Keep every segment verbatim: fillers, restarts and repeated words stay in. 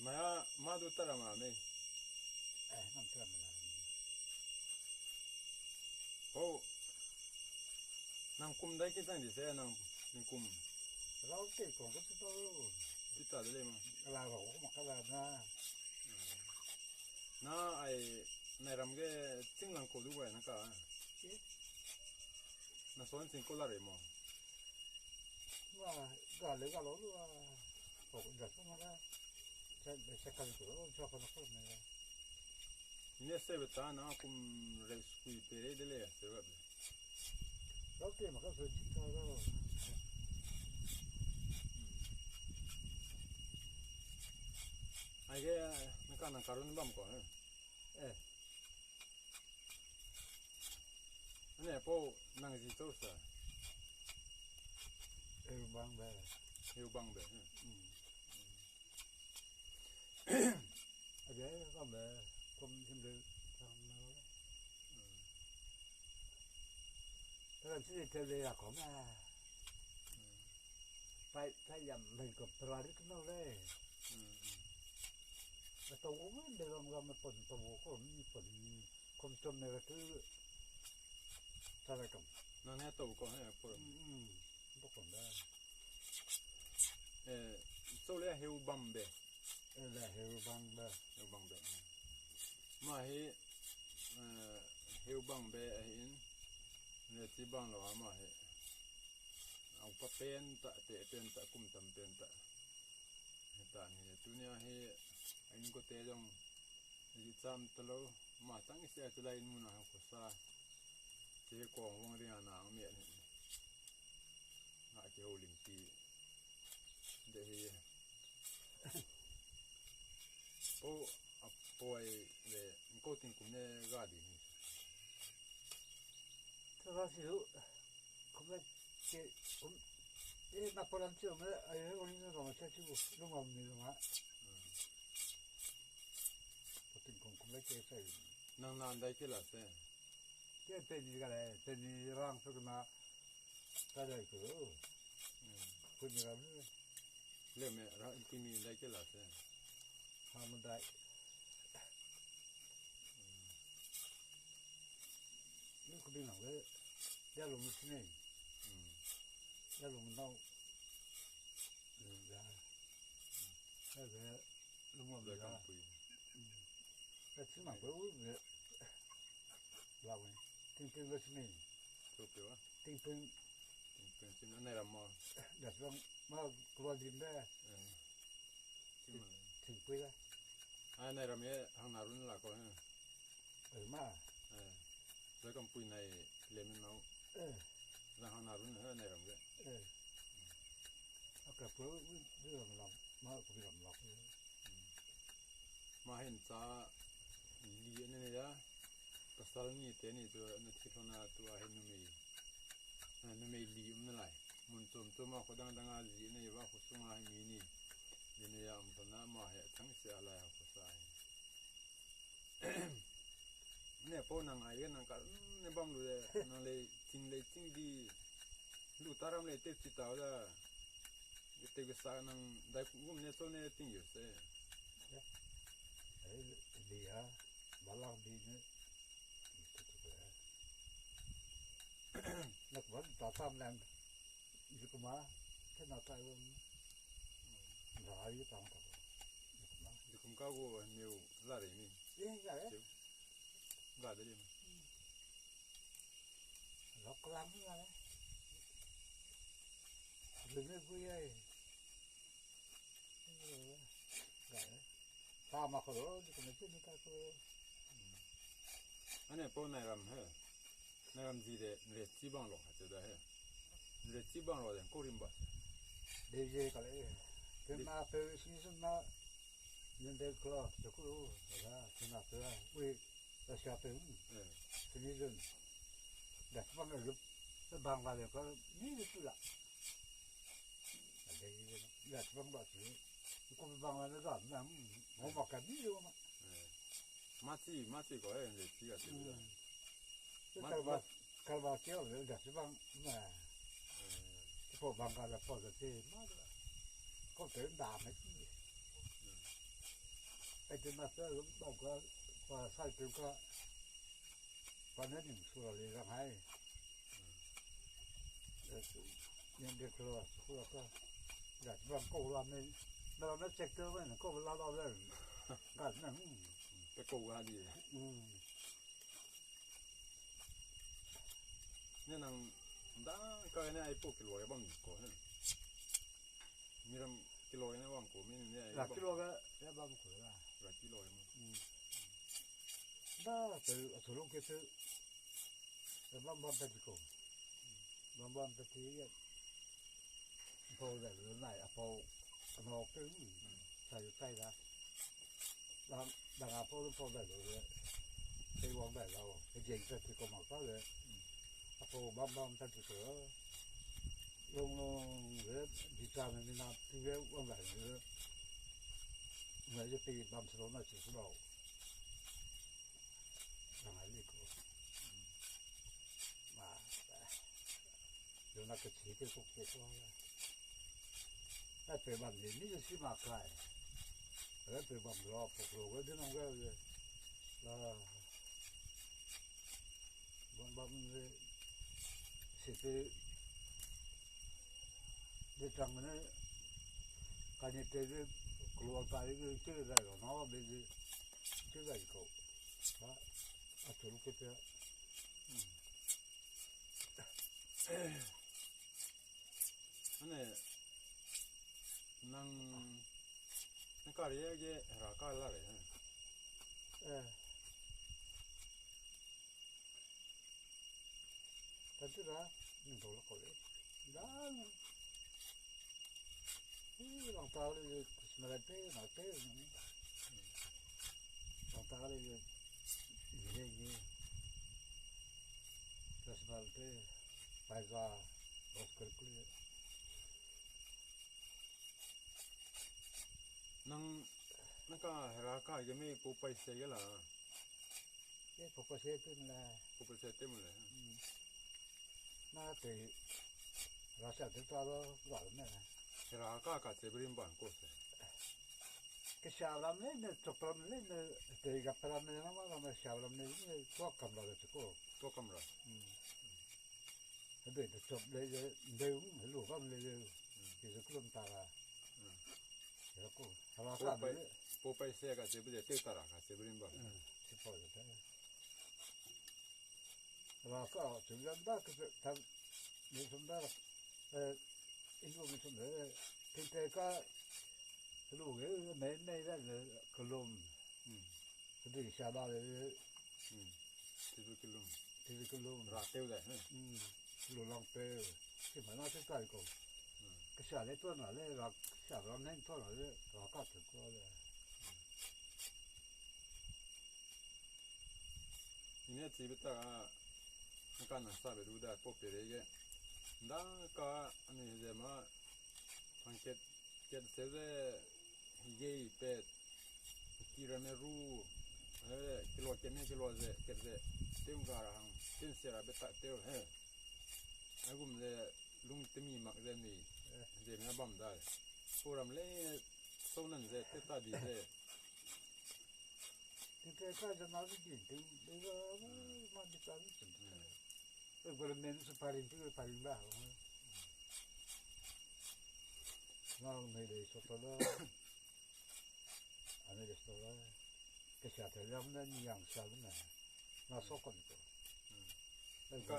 Maya, madu tara ma me. Eh, nam tara ma la. Oh, nang kum dai kitang di se nang, nang kum. Lau te kong ko tu. Kita de le ma. La ko ma ka la na. Na ai, nai ram ke ching lang ko du bai na ka. Ke? Na son ching ko la re mo. Nga, ga le ga lo lu a. Ko da so ma ga. Sa, sa ka ko, sa ko na ko me. Ni se be ta na kum re skui pe re de le, se be. Lo te ma ka so chi ta lo. Ai ke, na ka na ka run bam ko, eh. Eh. Ane po nang ji to sa. Heu bang be. Heu bang be. Hmm. Hmm. Aja ka me kom sim de sang na. Hmm. Ka si de te le ya ko ma. Hmm. Pai, pai yam mai ko pra de no le. Hmm. Ka to ko de gam gam pon to ko mi pon. Kom chom ne ka tu. Sa le kom. Na ne to ko he por. Mm. Bo kom da. Eh, so le heu bam be. Eh, le heu bang be. Heu bang be. Ma hi, eh, heu bang be ahin. Le ti bang lo ma hi. Au pa pen ta, te pen ta, kum tam pen ta. He ta ni, tunia hi, ai ning ko te jong, ji cham ta lo, ma chang isi a chulai in mun a hang ko sa. Che kong wang ring a na ang me ni. Nga ke ho ling ti. De hi. Po, a po ai le, ko ting kum ne ga di ni. Tara si lu. Kum le ke, kum, eh, na palan chi me, ai, eh, oni na ma cha chi bu, lu ma mi lu ma. Patin kum, kum le ke sai. Nang nan dai ke la se. Ke te ni ga le, te ni rang su na, ta dai ku. Ku ni ga le. Le me, ra, ti mi dai ke la se. Ha ma dai. Ni ku ding nang le, ya lu mu si nei. Hmm. Ya lu mu nau. Ya. Ya le, lu mu le ya. Kam pui. Hmm. Ya si nang ku le. La we. Ting ting le si nei. Tu pi wa. Ting ting. Ting ting si nei ra mo. Ya sang ma ku wa din de. Eh. Thingpui la. A, nai ram e, hang narun la ko, eh. Eh, ma. Eh. Zai kam pui nai, le min nau. Eh. Zai hang narun, eh, nai ram ke. Eh. A ka pu, du ram lam, ma ku ram la. Ma hin cha, li ne ne ya. Pasal ni te ni chu, na thi thona tu a hin numei. Na numei li um na lai. Mun chom chom a kho dang dang a ji nei va kho sunga hi mi ni. Ji nei a um thona ma he chang se a lai a kho sa hi. Ne po nang ai nang ka ne bam lu le nang le ching le ching di lu taram le te chi tau da. Te ke sa nang dai ku gum ne cho ne ting yo se. Ai di a balang di ne. Nak ban ta tam lang. Ni kuma, kena tai wang. Rai tam ta. Ni kuma. Ni kum ka go meu la re ni. Eh, ya, eh. Ga de ni. Lok lang la. Ni me gu ya. Ga, eh. Sa ma ko lo, ni kuma ni ka ko. Ane po nai ram he. Nai ram ji de, nre chi bang lo ha che da he. Nre chi bang lo de, ko rim ba. De je ka le. Ke ma pe si sun na. Nin de ko, de ko, da, ke ma pe, ui, da sha pe. Eh. Ke ni jun. Da bang lo, bang ba de ko, ni tu la. Ade, ya, bang ba tu. Ko bang la na da, na, mo ma ka ni lo ma. Eh. Ma chi, ma chi ko, eh, le chi ya tu da. Kalba, kalba kyo le da chi bang, ma. Eh. Ko bang ka la ko la te ma la. Ko te da me ti. Ai te ma sa lo ba ka, ko sa te ka. Ko ne ning su la le la hai. Ning de ko su la ka. Ya bang ko la me. Na na check te me ko la la le. Ka na. Pe ko ga di. Mm. Nang dang ka ne ai po kilo ya bam ko he. Miram kilo ya bam ko, min ne ai. La bam. Kilo ya bam ko la. La kilo ya. Hmm. Da, pe, a thulu ke te. Bam bam pe ko. Bam bam pe ti ya. Apo da lo nai, apo, ano pe, sai sai da. Dang, dang apo lo po da lo le. Sai wang da lo, sai jeng sa ti ko ma pa le. Apo bam bam sa ti ko. Long long le, ji cha ni na ti le wang da le. Na je pe bam sa lo na ti sa lo. Dang ai le ko. Ma, Yona ka chi te ko ke ko. Ta pe bam ni ni si ma kai. Ra pe bam lo ko ko ko de nong ga. La. Bam bam ni si te de tang ne ka ni te de ko ta de ke da lo no be de ke da ko. Ha a tu ke te. Ane, nang, nang kari ye, ye, ra ka la re, ha? Eh. Tantu da, ning to la ko le. Da, Ih, lang ta le, kusmala te, na te, lang ta le, ye, ye, ye. Kusmala te, paiza, Oscar kule. Nang, nang ka hera ka ye me ko paise ye la. Ye ko paise te la. Ko paise te mo le. Hmm. Na te, rasa te ta lo, lo me. Hera ka ka che brim ban ko se. Ke sha lam le ne, chop lam le ne, te ga pra me na ma lam sha lam le ne, to kam la che ko. To kam la. Hmm. He be te chop le le, de, lu kam le le. Hmm. Ke se klum ta la. Hmm. He ko, hera ka le. Po paise ka che brim te ta la ka che brim ban. Hmm. Se po le ta. Ra ka, chu yan da ka, ta, ni sum da, eh, in lo mi sum da, tin te ka, lu ge, nei, nei da, le, ka lum. Hmm. Ka di sha da le, Hmm. Ti du ki lum. Ti du ki lum. Ra teu da, hmm. Hmm. Lu lang pe, ti ma na te kai ko. Hmm. Ka sha le to na le, ra, sha ra nei to na le, ra ka te ko le. Ine chi bita ka na sa be du da po pe re ge. Da ka ani je ma thang ket, ket se ze ye pe ki ra me ru. Eh, kilo ket ne kilo ze, ket ze. Tem ga ra hang. Tin se ra be ta teu he. Ai gum ze lung te mi mak ze ni. Ze me bam da. Ko ram le so nan ze te ta di ze. Tin te ka jana bi din tin, de ga, ma bi ta ni tin. Hmm. E bol men su parin tu parin ba. Na me de so ta la. Ane de so la. Ke sha te lam na ni yang sha na. Na so kon ko. Hmm. Ka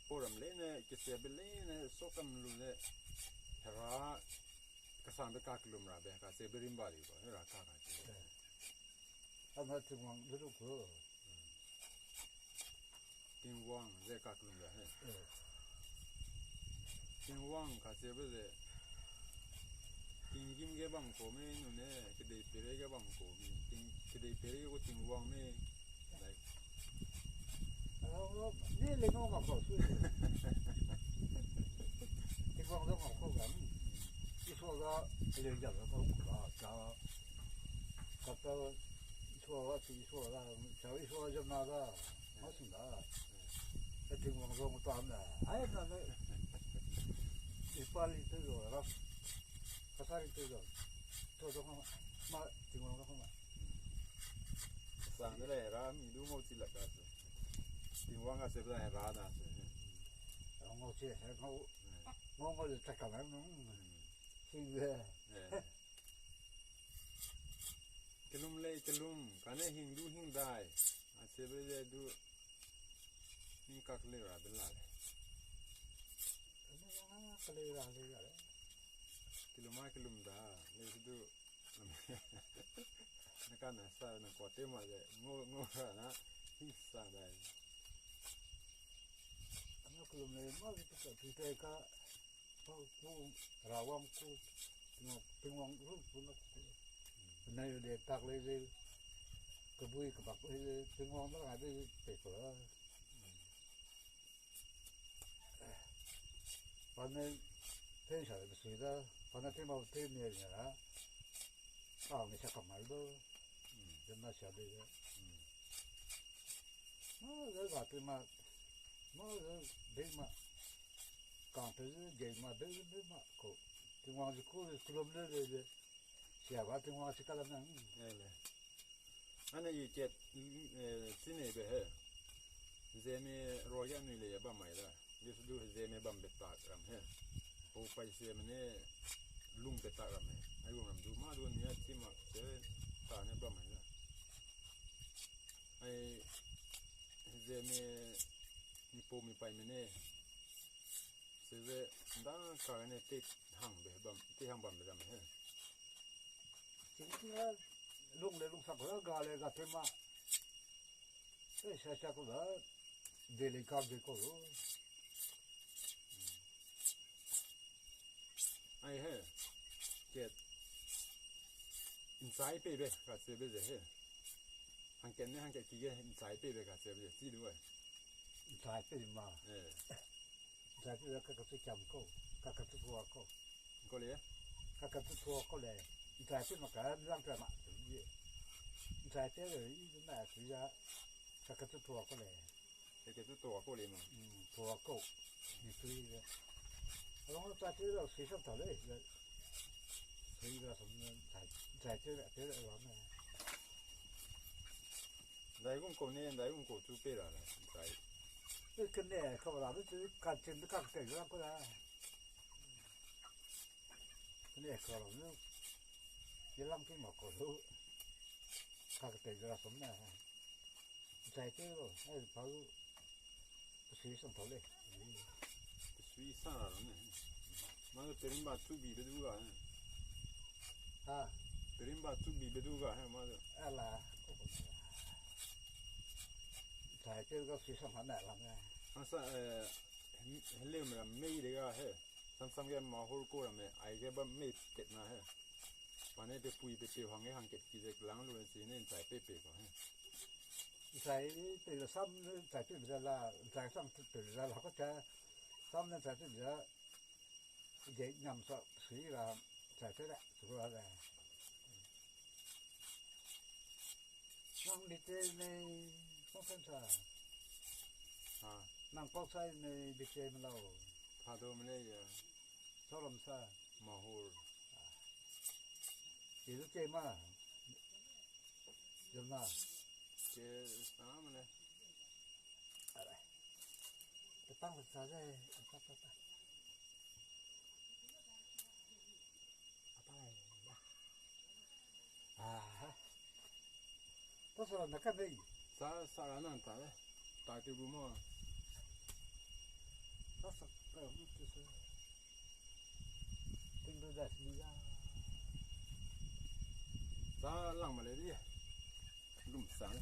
po ram le ne, ke se be le ne, so kam lu le. Hera ka sam be ka klum ra be, ka se be rim ba di ko. Hera ka ka. Eh. Ama Tingwang du du ko. Tingwang ze ka klum le he. Eh. Tingwang ka che be ze. Tinggim ge bang ko me nu ne, kidei pere ge bang ko me. Ting, kidei pere ge ko Tingwang me. Like. Ni le ngo ma ko su. Tingwang lo ma ko ga. Iso ga le ja ko ko ga cha. Ka ta iso ga ti iso ga. Cha iso ga ja na ga. Ma sin ga. Ka Tingwang lo ma ta na. Ai na ne. Nepali te jo ra. Kasari te jo. To jo ma, ma, Tingwang ka ma. Sang de le ra mi du ngau chi la ka se. Tingwang ka se ba ra na se. Ngau chi, ngau, ngau, ngau le ta ka ma. Sing de. Kilum le kilum, kane hing du hing dai. Ase be le du hing kak le ra be la le. Ka le ra le ra le. Kilum a kilum da, le du. Na ka na sa na ko te ma le, ngo, ngo ra na, hing sa dai. Ano kilum le ma, tu te ka, Ku, Rawang ku, Tingwang, Tingwang ru ku na ku. Na yo de tak le le, ka bui ka bak le le, Tingwang na ka de pe ko la. Pane pen sa le sui da, pane pen ma pen ne ne la. Ka nge sa ka mal do. Yen na sa de. Ma le ga pen ma, ma le de ma. Kang te je ma de de ma ko. Tingwang ji ko kulom le le le. Sia ba Tingwang si kala nang. Ele. Ana i chet, eh, sine be he. Zeme roya nui le ba mai la. Yesu du zeme bam be tak ram he. Po pai se mene lung be tak ram he. Ai ram du ma du ni a chi ma se ta ne ba mai la. Ai zeme ni po mi pai mene. Seze, dang ka ne te hang be bam, te hang bam be bam he. Ching ching a, lung le lung sak la, ga le ga te ma. Te sa sa ko la, de le ka de ko lo. Ai he. Ket. Insai pe be, ka se be ze he. Hang ket ne, hang ket ki ge, insai pe be, ka se be ze, chi du ai. Insai pe ma. Eh. Insai pe ka ka chu cham ko, ka ka chu thua ko. Ko le? Ka ka chu thua ko le. Insai pe ma ka lang ka ma. Insai pe le, i na chu ya, ka ka chu thua ko le. Ka ka chu thua ko le ma. Mm, thua ko. Ni chu ya. Along ta chu lo si sa ta le. Sui la som na, insai, insai pe le, pe le lo na. Dai gung ko ne, dai gung ko chu pe la la, dai. Ke ne, ka la, chu ka chen ka ke la ko la. Ke ne, ka la, ne. Ye lang pi ma ko lu. Ka ke la som na. Dai ke lo, ai pa lu. Sui sang thou le. Sui sang la ne. Ma lo perimba chu bi be du ga. Ha. Perimba chu bi be du ga he ma lo. Ala. Dai ke ga sui sang ha na la ne. Asa, eh, hele me mei de ga he. Sam sam ge ma hol ko la me, ai ge ba mei ket na he. Pane pe pui pe pe hang e hang ket ki de lang lu si ne insai pe pe ko he. Insai pe la sam insai pe la, insai sam pe la la ko cha. Sam ne insai pe la. Ge nyam sa sui la, insai pe la, su la la. Nang bi te ne, kong san sa. Ha. Nang kong sai ne bi te ma lo. Tha do me le ya. Solam sa. Mahur. Ilu te ma. Jom na. Ke sa ma le. Ara. Te pang sa le. Pa, pa, pa. Apa le. Aha. Ta sa na ka nei. Sa, sa ra nan ta le. Ta ti bu mo. Ta sa ka mu ti sa. Ting du da si ya. Sa lang ma le di. Lum sa le.